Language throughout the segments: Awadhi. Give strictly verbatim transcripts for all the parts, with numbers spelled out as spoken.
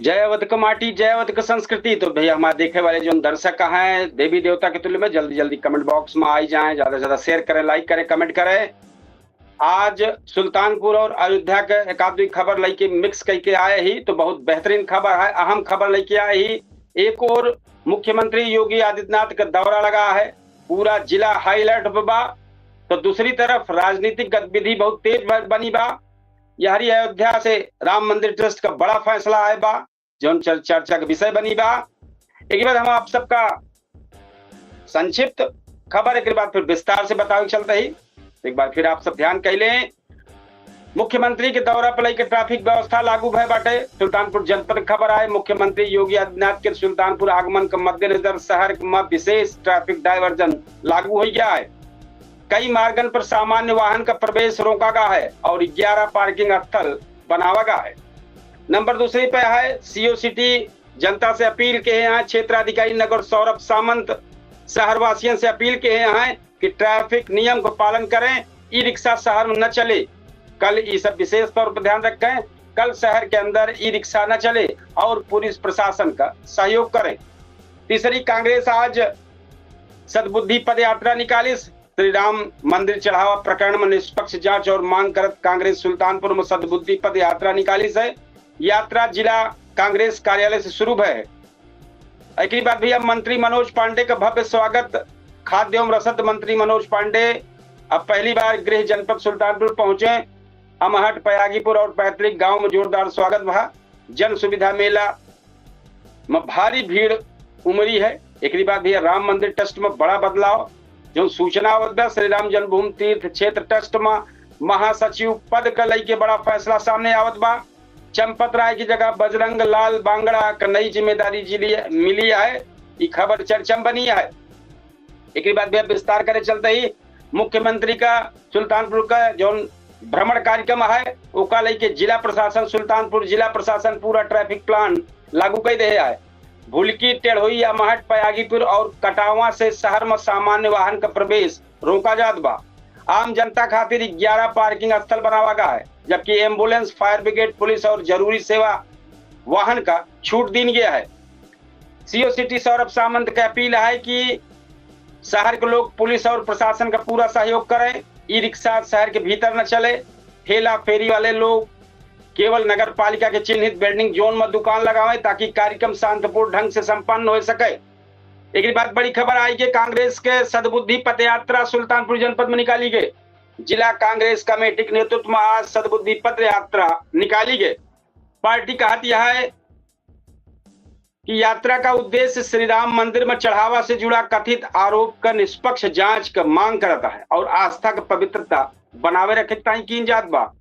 जय अवध क माटी, जय अवध क संस्कृति। तो भैया, हमारे देखे वाले जौन दर्शक हैं, देवी देवता के तुल्य में, जल्दी जल्दी comment box में आई जाएं, ज्यादा से ज्यादा share करें, like करें, comment करें। आज सुल्तानपुर और अयोध्या के एक आध दुई खबर लइके mix कइके आए ही, तो बहुत बेहतरीन खबर है, अहम खबर लइके आए ही। एक ओर मुख्यमंत्री योगी आदित्यनाथ का दौरा लगा है, पूरा जिला high alert पे बा, तो दूसरी तरफ राजनीतिक गतिविधि बहुत तेज ब-, बनी बा। यहरी अयोध्या से राम मंदिर ट्रस्ट का बड़ा फैसला आए बा, जौन चर-, चर्चा के विषय बनी बा। एक बार हम आप सबका संक्षिप्त खबर, एक बार फिर विस्तार से बतावे के चलते ही एक बार फिर आप सब ध्यान कइले। मुख्यमंत्री के दौरा पर लइके traffic व्यवस्था लागू भय बाटे। सुल्तानपुर जनपद के खबर आए, मुख्यमंत्री योगी आदित्यनाथ के सुल्तानपुर आगमन के मद्देनजर शहर में विशेष traffic diversion लागू हो गया है। कई मार्गन पर सामान्य वाहन का प्रवेश रोका गया है और ग्यारह parking स्थल बनावा गया है। नंबर दूसरे पे है सीओ सिटी जनता से अपील के हैं, क्षेत्राधिकारी नगर सौरभ सामंत शहरवासियन से अपील के हैं कि traffic नियम को पालन करें, ई रिक्शा शहर में न चले। कल ई सब विशेष तौर पर ध्यान रखें, कल शहर के अंदर ई रिक्शा न चले और पुलिस प्रशासन का सहयोग करें। तीसरी, कांग्रेस आज सद्बुद्धि पदयात्रा निकालिस। श्री राम मंदिर चढ़ावा प्रकरण में निष्पक्ष जांच और मांग करत कांग्रेस सुल्तानपुर में सद्बुद्धि पदयात्रा निकालिस है। यात्रा जिला कांग्रेस कार्यालय से शुरू भय है। एकरी बाद भैया, मंत्री मनोज पांडे का भव्य स्वागत। खाद्य एवं रसद मंत्री मनोज पांडे अब पहली बार गृह जनपद सुल्तानपुर पहुंचे। अमहट, पयागीपुर और पैतृक गांव में जोरदार स्वागत भा। जन सुविधा मेला में भारी भीड़ उमरी है। एकरी बाद भैया, राम मंदिर ट्रस्ट में बड़ा बदलाव। जौन सूचना आवत बा, श्री राम जन्मभूमि तीर्थ क्षेत्र ट्रस्ट में महासचिव पद का लइके बड़ा फैसला सामने आवत बा। चंपत राय की जगह बजरंग लाल बांगड़ा का नई जिम्मेदारी जिली-, मिली है। ई खबर चर्चा में बनी है। एकरी बाद भैया, विस्तार करे चलते ही मुख्यमंत्री का सुल्तानपुर का जौन भ्रमण कार्यक्रम है, ओका लइके जिला प्रशासन, सुल्तानपुर जिला प्रशासन पूरा traffic plan लागू कर दे है। भुलकी, टेढ़ोई, अमहट, पयागीपुर और कटावा से शहर में सामान्य वाहन का प्रवेश रोका जात बा। आम जनता खातिर ग्यारह parking स्थल बनावा गया है, जबकि ambulance, fire brigade, पुलिस और जरूरी सेवा वाहन का छूट दीन गया है। सीओ सिटी सौरभ सामंत का अपील है कि शहर के लोग पुलिस और प्रशासन का पूरा सहयोग करें। ई रिक्शा शहर के भीतर न चले। ठेला फेरी वाले लोग केवल नगर पालिका के चिन्हित vending zone में दुकान लगावें, ताकि कार्यक्रम शांतिपूर्ण ढंग से संपन्न हो सके। एकरी बाद बड़ी खबर आई कि कांग्रेस के सद्बुद्धि पदयात्रा सुल्तानपुर जनपद में निकाली गई। जिला कांग्रेस कमेटी के नेतृत्व में आज सद्बुद्धि पदयात्रा निकाली गई। पार्टी कहत यह है कि यात्रा का उद्देश्य श्री राम मंदिर में चढ़ावा से जुड़ा कथित आरोप का निष्पक्ष जांच का मांग करता है और आस्था का पवित्रता बनावे रखे ताई कीन जात बा।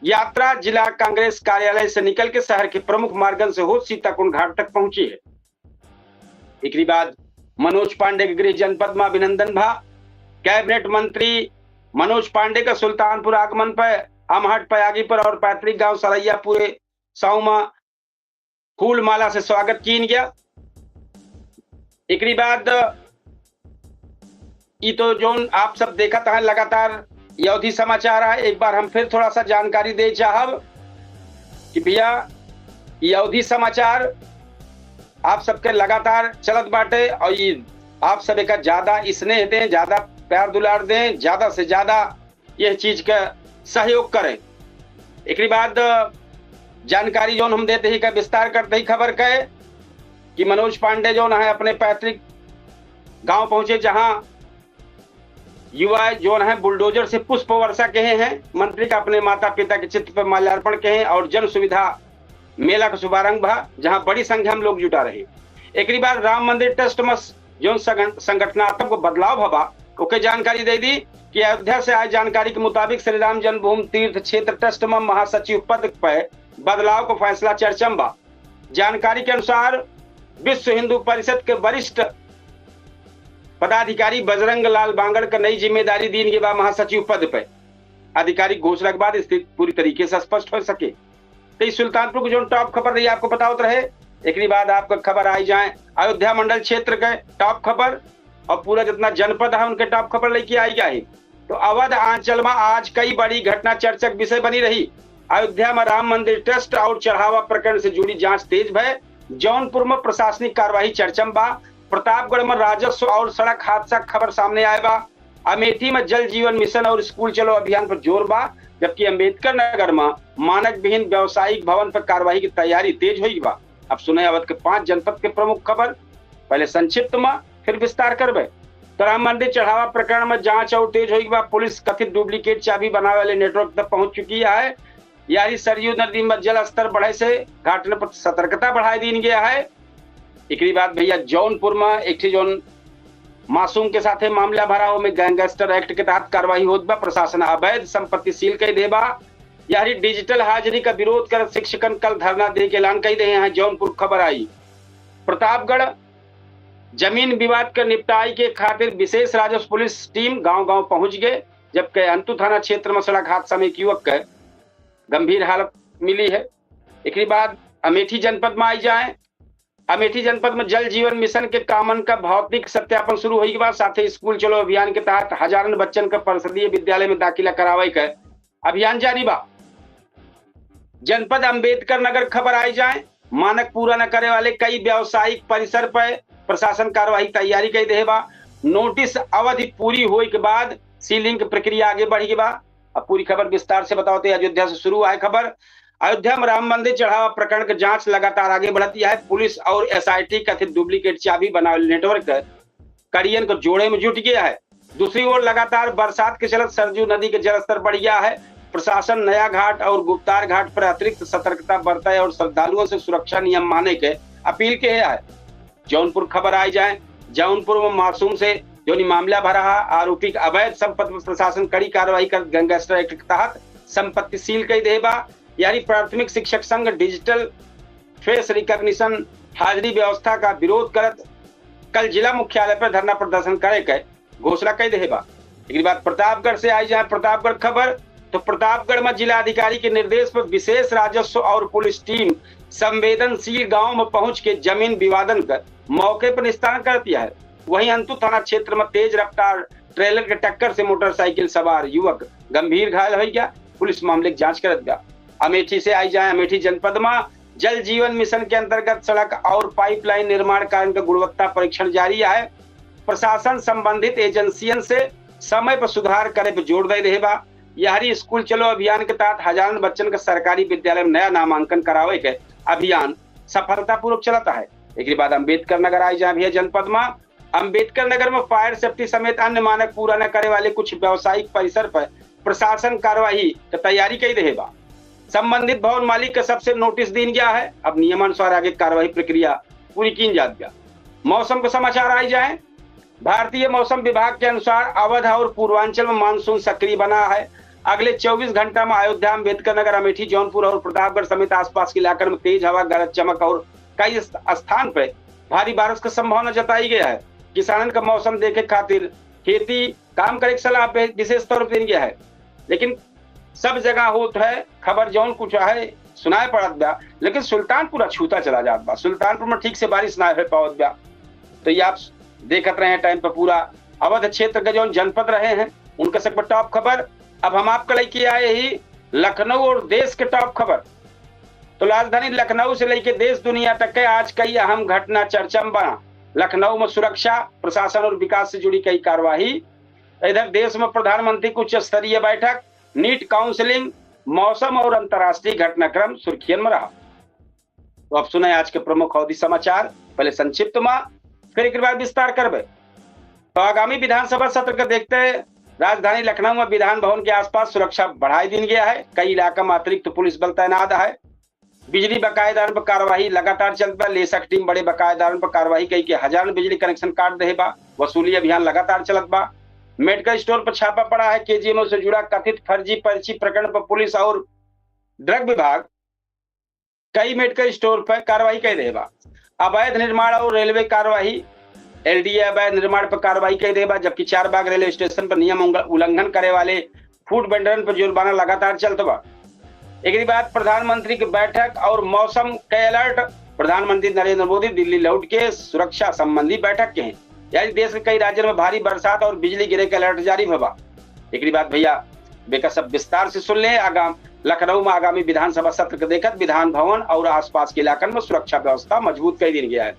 यात्रा जिला कांग्रेस कार्यालय से निकल के शहर के प्रमुख मार्गन से होत सीताकुंड घाट तक पहुंची है। एकरी बाद मनोज पांडे के गृह जनपद में अभिनंदन भा। कैबिनेट मंत्री मनोज पांडे का सुल्तानपुर आगमन पर अमहट, पयागीपुर और पैतृक गांव सरैयापुर साऊ में फूल माला से स्वागत कीन गया। एकरी बाद ई तो जौन आप सब देखत हैं लगातार ये अवधी समाचार है, एक बार हम फिर थोड़ा सा जानकारी दे चाहब कि भैया, ये अवधी समाचार आप सबके लगातार चलत बाटे और ये आप सब एका ज्यादा स्नेह दें, ज्यादा प्यार दुलार दें, ज्यादा से ज्यादा यह चीज का सहयोग करें। एकरी बाद जानकारी जौन हम देते ही का विस्तार करते ही खबर का कि मनोज पांडे जौन है अपने पैतृक गांव पहुंचे, जहां युवा जौन है बुलडोजर से पुष्प वर्षा कहे हैं, मंत्री का अपने माता पिता के चित्र पर माल्यार्पण कहे हैं और जन सुविधा मेला का शुभारंभ भा, जहां बड़ी संख्या में लोग जुटा रहे। एकरी बाद राम मंदिर ट्रस्ट में जौन संगठ-, संगठनात्मक बदलाव भवा, ओके जानकारी दे दी कि अयोध्या से आए जानकारी के मुताबिक श्री राम जन्मभूमि तीर्थ क्षेत्र ट्रस्ट में महासचिव पद पर बदलाव का फैसला चर्चा में बा। जानकारी के अनुसार विश्व हिंदू परिषद के वरिष्ठ पदाधिकारी बजरंग लाल बांगड़ के नई जिम्मेदारी दीन गई बा महासचिव पद पे। आधिकारिक घोषणा के बाद स्थिति पूरी तरीके से स्पष्ट हो सके। तो इस सुल्तानपुर की जो टॉप खबर रही आपको बतावत रहे, एकरी बाद आपका खबर आई जाए अयोध्या मंडल क्षेत्र के टॉप खबर और पूरा जितना जनपद है उनके टॉप खबर लेके आई जाए। तो अवध आंचल में आज कई बड़ी घटना चर्चा के विषय बनी रही। अयोध्या में राम मंदिर ट्रस्ट और चढ़ावा प्रकरण से जुड़ी जांच तेज भय। जौनपुर में प्रशासनिक कार्यवाही चर्चा में बा। प्रतापगढ़ में राजस्व और सड़क हादसा खबर सामने आए बा। अमेठी में जल जीवन मिशन और स्कूल चलो अभियान पर जोर बा, जबकि अंबेडकर नगर में मानक विहीन व्यावसायिक भवन पर कार्यवाही की तैयारी तेज होई बा। अब सुने अवध के पांच जनपद के प्रमुख खबर, पहले संक्षिप्त में, फिर विस्तार करबे। तो राम मंदिर चढ़ावा प्रकरण में जांच और तेज होई बा। पुलिस कथित डुप्लीकेट चाबी बनावे वाले नेटवर्क तक पहुंच चुकी है। यारी सरयू नदी में जल स्तर बढ़े से घाटन पर सतर्कता बढ़ाई दीन गया है। एकरी बाद भैया जौनपुर में एक ठे जौन मासूम के साथे मामला भरा हो में गैंगस्टर एक्ट के तहत कार्रवाई होत बा। प्रशासन अवैध संपत्ति सील कर देबा। यारी डिजिटल हाजिरी का विरोध कर शिक्षकन कल धरना दे के ऐलान कर रहे हैं। जौनपुर खबर आई। प्रतापगढ़ जमीन विवाद के निपटाई के खातिर विशेष राजस्व पुलिस टीम गांव-गांव पहुंच गए, जबकि अंतु थाना क्षेत्र में सड़क हादसा में एक युवक के गंभीर हालत मिली है। एकरी बाद अमेठी जनपद में आई जाए। अमेठी जनपद में जल जीवन मिशन के कामन का भौतिक सत्यापन शुरू होई के बाद साथे स्कूल चलो अभियान के तहत हजारन बच्चन का परिषदीय विद्यालय में दाखिला करावे के अभियान जारी बा। जनपद अंबेडकर नगर खबर आई जाए, मानक पूरा न करे वाले कई व्यावसायिक परिसर पर प्रशासन कार्यवाही तैयारी कर देहे बा। नोटिस अवधि पूरी होए के बाद सीलिंग की प्रक्रिया आगे बढ़ी के बा। अब पूरी खबर विस्तार से बताओ तो अयोध्या से शुरू आए खबर। अयोध्या में राम मंदिर चढ़ावा प्रकरण के जांच लगातार आगे बढ़ती है। पुलिस और एसआईटी कथित डुप्लीकेट चाबी बनावे नेटवर्क कड़ियन को जोड़े में जुट गया है। दूसरी ओर लगातार बरसात के चलत सरजू नदी के जलस्तर बढ़ गया है। प्रशासन नया घाट और गुप्तार घाट पर अतिरिक्त सतर्कता बरते और श्रद्धालुओं से सुरक्षा नियम माने के अपील के है। जौनपुर खबर आई जाए, जौनपुर में मासूम से जौनी मामला भरा है, आरोपी के अवैध संपत्ति पर प्रशासन कड़ी कार्रवाई कर गैंगस्टर एक्ट के तहत संपत्ति सील कर देहे बा। यानी प्राथमिक शिक्षक संघ डिजिटल फेस रिकॉग्निशन हाजिरी व्यवस्था का विरोध करत कल जिला मुख्यालय पर धरना प्रदर्शन करे के घोषणा कर देहे बा। एकरी बाद प्रतापगढ़ से आई जाए प्रतापगढ़ खबर, तो प्रतापगढ़ में जिला अधिकारी के निर्देश पर विशेष राजस्व और पुलिस टीम संवेदनशील गांव में पहुंच के जमीन विवादन कर मौके पर निस्तारण कर दिया है। वहीं अंतु थाना क्षेत्र में तेज रफ्तार ट्रेलर के टक्कर से मोटरसाइकिल सवार युवक गंभीर घायल हो गया। पुलिस मामले की जांच करत बा। अमेठी से आई जाए, अमेठी जनपद में जल जीवन मिशन के अंतर्गत सड़क और पाइपलाइन निर्माण कार्य का गुणवत्ता परीक्षण जारी है। प्रशासन संबंधित एजेंसियन से समय पर सुधार करे पर जोर दे रहे बा। यहरी स्कूल चलो अभियान के तहत हजारन बच्चन के सरकारी विद्यालय में नया नामांकन करावे के अभियान सफलतापूर्वक चलता है। एकरी बाद अंबेडकर नगर आई जाए भैया जनपद में। अंबेडकर नगर में फायर सेफ्टी समेत अन्य मानक पूरा न करे वाले कुछ व्यावसायिक परिसर पर प्रशासन कार्यवाही के तैयारी कई रहे बा। संबंधित भवन मालिक के सबसे नोटिस दीन गया है। अब नियमानुसार आगे कार्यवाही प्रक्रिया पूरी कीन जात बा। मौसम के समाचार आई जाए। भारतीय मौसम विभाग के अनुसार अवध और पूर्वांचल में मानसून सक्रिय बना है। अगले चउबीस घंटा में अयोध्या, अम्बेडकर नगर, अमेठी, जौनपुर और प्रतापगढ़ समेत आसपास के इलाकन में तेज हवा, गरज चमक और कई स्थ-, स्थान पर भारी बारिश की संभावना जताई गई है। किसानन का मौसम देखे खातिर खेती काम करे के सलाह पे विशेष तौर पे देन गया है। लेकिन सब जगह होत है, खबर जौन कुछ है सुनाए पड़त बा, लेकिन सुल्तानपुर अछूता चला जात बा। सुल्तानपुर में ठीक से बारिश ना हो पावत बा। तो ये आप देखत रहे टाइम पे पूरा अवध क्षेत्र के जौन जनपद रहे हैं उनके सब पर टॉप खबर। अब हम आपके लेके आए ही लखनऊ और देश के टॉप खबर। तो राजधानी लखनऊ से लेके देश दुनिया तक के आज कई अहम घटना चर्चा में बना। लखनऊ में सुरक्षा, प्रशासन और विकास से जुड़ी कई कार्यवाही। इधर देश में प्रधानमंत्री की उच्च स्तरीय बैठक, नीट काउंसलिंग, मौसम और अंतर्राष्ट्रीय घटनाक्रम सुर्खियन में रहा। तो अब सुने आज के प्रमुख अवधी समाचार, पहले संक्षिप्त में, फिर एक बार विस्तार करबे। तो आगामी विधानसभा सत्र के देखते राजधानी लखनऊ में विधान भवन के आसपास सुरक्षा बढ़ाई दीन गया है। कई इलाका में अतिरिक्त पुलिस बल तैनात है। बिजली बकायेदारन पर कार्यवाही लगातार चलत बा। लेसक टीम बड़े बकायेदारन पर कार्यवाही कई के हजारन बिजली कनेक्शन काट देहे बा। वसूली अभियान लगातार चलत बा। मेडिकल स्टोर पर छापा पड़ा है। केजीएमओ से जुड़ा कथित फर्जी पर्ची प्रकरण पर पुलिस और ड्रग विभाग कई मेडिकल स्टोर पर कार्रवाई कर रहे बा। अवैध निर्माण और रेलवे कार्यवाही, एलडीए अवैध निर्माण पर कार्रवाई कर रहे बा, जबकि चारबाग रेलवे स्टेशन पर नियम उंग-, उल्लंघन करे वाले फूड वेंडरन पर जुर्माना लगातार चलत बा। एकरी बाद प्रधानमंत्री की बैठक और मौसम के अलर्ट। प्रधानमंत्री नरेंद्र मोदी दिल्ली लौट के सुरक्षा संबंधी बैठक के हैं। यानी देश के कई राज्यन में भारी बरसात और बिजली गिरे के अलर्ट जारी भवा। एकरी बाद भैया बेका सब विस्तार से सुन ले। आगाम लखनऊ में आगामी विधानसभा सत्र के देखत विधान भवन और आसपास के इलाकन में सुरक्षा व्यवस्था मजबूत कर दी गया है।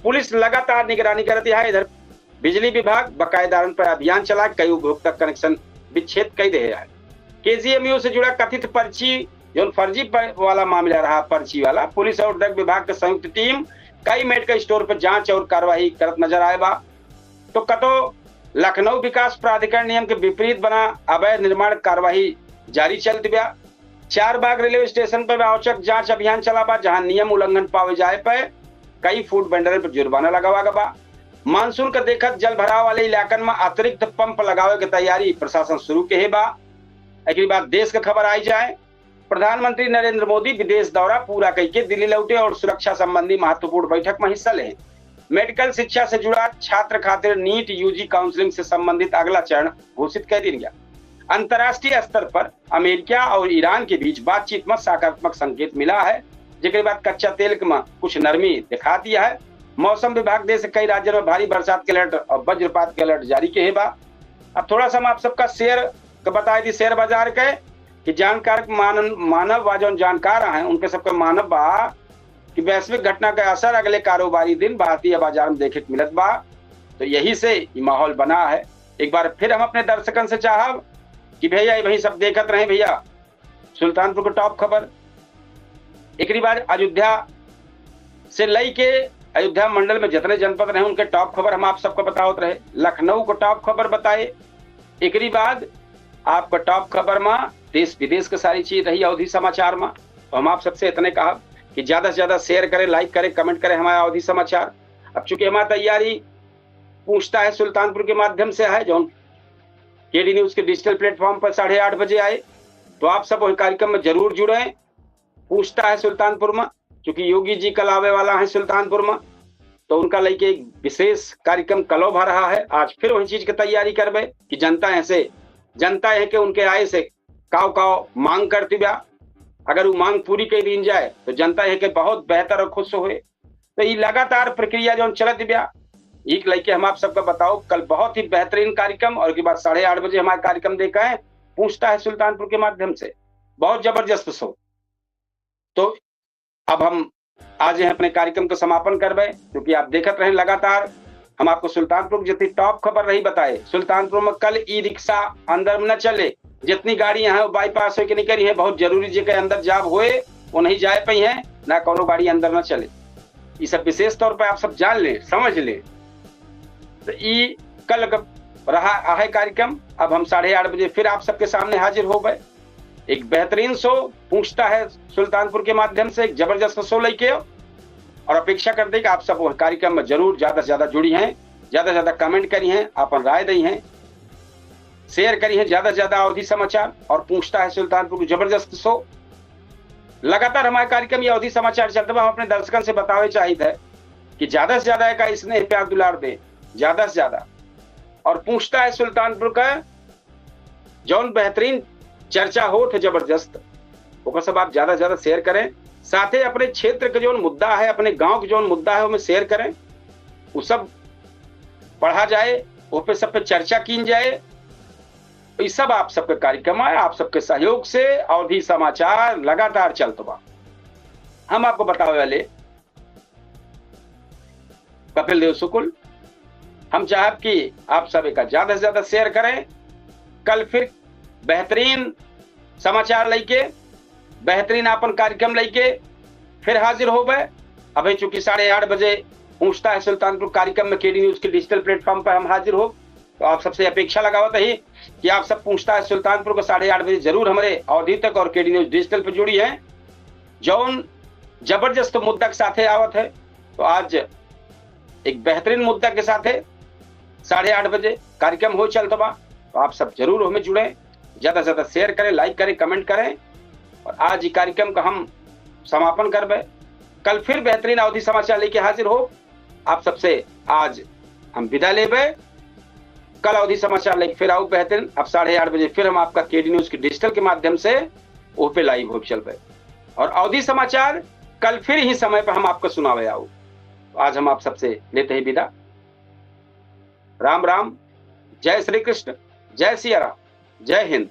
पुलिस लगातार निगरानी करती है। इधर बिजली विभाग बकायेदारन पर अभियान चला, कई उपभोक्ता कनेक्शन विच्छेद कर दे है। केजीएमयू से जुड़ा कथित पर्ची, जौन फर्जी प-, वाला मामला रहा, पर्ची वाला, पुलिस और ड्रग विभाग के संयुक्त टीम कई मेडिकल स्टोर पर जांच और कार्रवाई करत नजर आए बा। तो कतो लखनऊ विकास प्राधिकरण नियम के विपरीत बना अवैध निर्माण कार्रवाई जारी चलत बा। चारबाग रेलवे स्टेशन पर आवश्यक जांच अभियान चला बा, जहां नियम उल्लंघन पावे जाए पर कई फूड वेंडर पर जुर्माना लगावा गवा बा। मानसून का देखत जल भराव वाले इलाकन में अतिरिक्त पंप लगावे के तैयारी प्रशासन शुरू के है बा। एकरी बाद देश का खबर आई जाए। प्रधानमंत्री नरेंद्र मोदी विदेश दौरा पूरा करके दिल्ली लौटे और सुरक्षा संबंधी महत्वपूर्ण बैठक में हिस्सा ले। मेडिकल शिक्षा से जुड़ा छात्र खातिर नीट यूजी काउंसलिंग से संबंधित अगला चरण घोषित कर दिया गया। अंतर्राष्ट्रीय स्तर पर अमेरिका और ईरान के बीच बातचीत में सकारात्मक संकेत मिला है, जेकरे बाद कच्चा तेल के में कुछ नरमी दिखा दिया है। मौसम विभाग देश के कई राज्यन में भारी बरसात के अलर्ट और वज्रपात के अलर्ट जारी के है बा। अब थोड़ा सा हम आप सबका शेयर के बताए दी, शेयर बाजार के, कि जानकार मानन-, मानव बा, जौन जानकार हैं, उनके सबके मानव बा कि वैश्विक घटना के असर अगले कारोबारी दिन भारतीय बाजार में देखे के मिलत बा। तो यही से ई माहौल बना है। एक बार फिर हम अपने दर्शकन से चाहब कि भैया, ये वही सब देखत रहे भैया, सुल्तानपुर के टॉप खबर। एकरी बाद अयोध्या से लई के अयोध्या मंडल में जितने जनपद रहे, उनके टॉप खबर हम आप सबको बतावत रहे। लखनऊ को टॉप खबर बताए। एकरी बाद आपका टॉप खबर में देश विदेश के सारी चीज रही अवधी समाचार में। तो हम आप सबसे इतने कहब कि ज्यादा से ज्यादा शेयर करें, लाइक करें, कमेंट करें हमारा अवधी समाचार। अब चूंकि हमारी तैयारी पूछता है सुल्तानपुर के माध्यम से है, जौन केडी न्यूज के डिजिटल प्लेटफॉर्म पर साढ़े आठ बजे आए, तो आप सब वही कार्यक्रम में जरूर जुड़े। पूछता है सुल्तानपुर में, चूंकि योगी जी कल आवे वाला है सुल्तानपुर में, तो उनका लेके एक विशेष कार्यक्रम कलो भा रहा है। आज फिर वही चीज के तैयारी करबे कि जनता है से, जनता है कि उनके आए से काव काव मांग करती बा। अगर वो मांग पूरी कर दीन जाए तो जनता है कि बहुत बेहतर और खुश होए। तो ये लगातार प्रक्रिया जौन चलत बा, एक लेके हम आप सबका बताओ, कल बहुत ही बेहतरीन कार्यक्रम और के बाद साढ़े आठ बजे हमारा कार्यक्रम देखा है, पूछता है सुल्तानपुर के माध्यम से, बहुत जबरदस्त शो। तो अब हम आज यहाँ अपने कार्यक्रम का समापन करबे, क्योंकि आप देखत रहे लगातार हम आपको सुल्तानपुर की जितनी टॉप खबर रही बताए। सुल्तानपुर में कल ई रिक्शा अंदर में न चले, जितनी गाड़ी यहाँ बाईपास होके निकली है, बहुत जरूरी जे के अंदर जाब होए, वो नहीं जाए पाई है, ना कोनो गाड़ी अंदर न चले। ये सब विशेष तौर पर आप सब जान ले, समझ ले। तो ई कल का रहा आहे कार्यक्रम। अब हम साढ़े आठ बजे फिर आप सबके सामने हाजिर होबे। एक बेहतरीन शो पूछता है सुल्तानपुर के माध्यम से, एक जबरदस्त शो लेके, और अपेक्षा करते हैं कि आप सब वह कार्यक्रम में जरूर ज्यादा से ज्यादा जुड़ी हैं, ज्यादा से ज्यादा कमेंट करी हैं, अपन राय दी हैं, शेयर करी हैं ज्यादा से ज्यादा अवधी समाचार और पूछता है सुल्तानपुर की जबरदस्त शो। लगातार हमारे कार्यक्रम ये अवधी समाचार चलते हुए हम अपने दर्शकन से बतावे चाहित है कि ज्यादा से ज्यादा का स्नेह प्यार दुलार दें, ज्यादा से ज्यादा। और पूछता है सुल्तानपुर का जौन बेहतरीन चर्चा होत है जबरदस्त, ओकर सब आप ज्यादा से ज्यादा शेयर करें। साथे अपने क्षेत्र के जौन मुद्दा है, अपने गांव के जौन मुद्दा है, ओमे शेयर करें, वो सब पढ़ा जाए, वो पे सब पे चर्चा कीन जाए। ये सब आप सबके कार्यक्रम है, आप सबके सहयोग से अवधी समाचार लगातार चलत बा। हम आपको बतावे वाले कपिल देव शुक्ल। हम चाहब कि आप सब एका ज्यादा से ज्यादा शेयर करें। कल फिर बेहतरीन समाचार लेके, बेहतरीन आपन कार्यक्रम लेके फिर हाजिर होबे। अभी चूंकि साढ़े आठ बजे पूछता है सुल्तानपुर कार्यक्रम में केडी न्यूज के डिजिटल प्लेटफॉर्म पर हम हाजिर हो, तो आप सबसे अपेक्षा लगावत ही कि आप सब पूछता है सुल्तानपुर को साढ़े आठ बजे जरूर हमारे अवधी तक और केडी न्यूज डिजिटल पर जुड़ी हैं। जौन जबरदस्त मुद्दा के साथे आवत है, तो आज एक बेहतरीन मुद्दा के साथे साढ़े आठ बजे कार्यक्रम हो चलत बा। तो आप सब जरूर हमें जुड़े, ज्यादा से ज्यादा शेयर करें, लाइक करें, कमेंट करें। और आज ये कार्यक्रम का हम समापन करबे। कल फिर बेहतरीन अवधी समाचार लेके हाजिर हो। आप सबसे आज हम विदा लेबे। कल अवधी समाचार लेके फिर आओ बेहतरीन। अब साढ़े आठ बजे फिर हम आपका केडी न्यूज के डिजिटल के माध्यम से वो पे लाइव हो चलबे। और अवधी समाचार कल फिर ही समय पर हम आपको सुनावे आओ। आज हम आप सबसे लेते हैं विदा। राम राम, जय श्री कृष्ण, जय सिया राम, जय हिंद।